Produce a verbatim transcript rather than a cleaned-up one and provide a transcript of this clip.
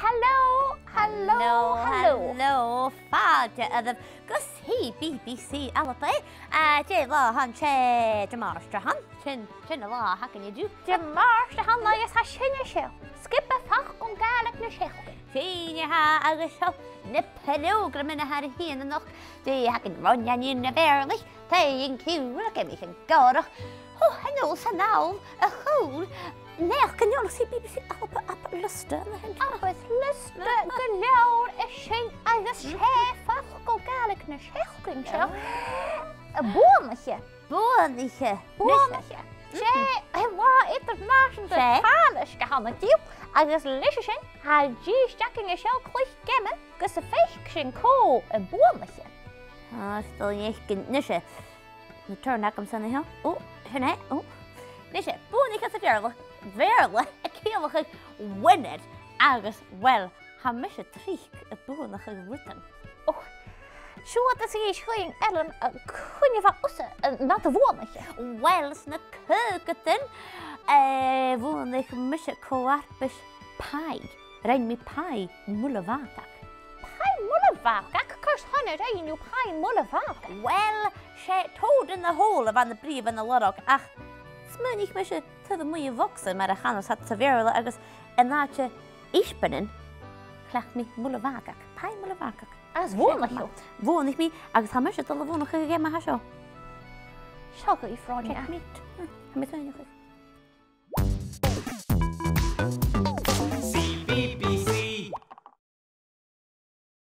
Halò, halò, halò, halò. Fàilte oirbh gu C B B C Alba. A, dè an latha a th' ann? 'S e Dimàirt a th' ann. Sin, sin an latha a th' againn an-diugh. Dimàirt a th' ann agus tha sinne seo. Sgioba Facal Gàidhlig na Seachdain. Sin e, tha, agus seo na prògraman a th' air a thighinn a-nochd. Dè th' againn? Roinn an Fhìrinn a' Bheurla, taigh an ciùil, geamaichean gòrach. Ò, a-null 's a-nall, a' chùl. Naidheachdan eòlach, C B B C Alba, Alba Liosta, na h-aon. Agus liosta gu leòr a sin agus 's e Facal Gàidhlig na Seachdain seo. Buannaiche. Buannaiche. Buannaiche. 'S e an latha eadar-nàiseanta tàileisg a th' ann an-diugh, agus leis a sin, tha dithis againn an seo a' cluich geama gus am faic sinn cò am buannaiche. Ò, 's toil leam fhaicinn. Nise, na turn agamsa an seo. Ò, sin e, ò. Nise, buannaiche sa Bheurla, Bheurla a' ciallachadh winner agus, well, tha mise tric a' buannachadh rudan. Ò, siuthad is a-rithist, Ellen, a, cuin a bha thusa, a, nad bhuannaiche? Well, sna caogadan, eh, bhuannaich mise co-fharpais paidh. Rinn mi paidh muile bhàgach. Paidh muile bhàgach? Carson a rinn thu paidh muile bhàgach? Well, 's e toad in the hole a bha na britheamhan a lorg, ach smaoinich mise taobh a-muigh a' bhogsa, mar a chanas iad sa Bheurla, agus an àite isbeanan, chleachd mi muile bhàgach. Paidh muile bhàgach. Agus bhuannaich thu? Bhuannaich mi, agus tha mise a' dol a bhuannachadh a' gheama a tha seo. Seo agaibh, a Bhronaidh. Check mate. Hm, tha mi a' smaoineachadh.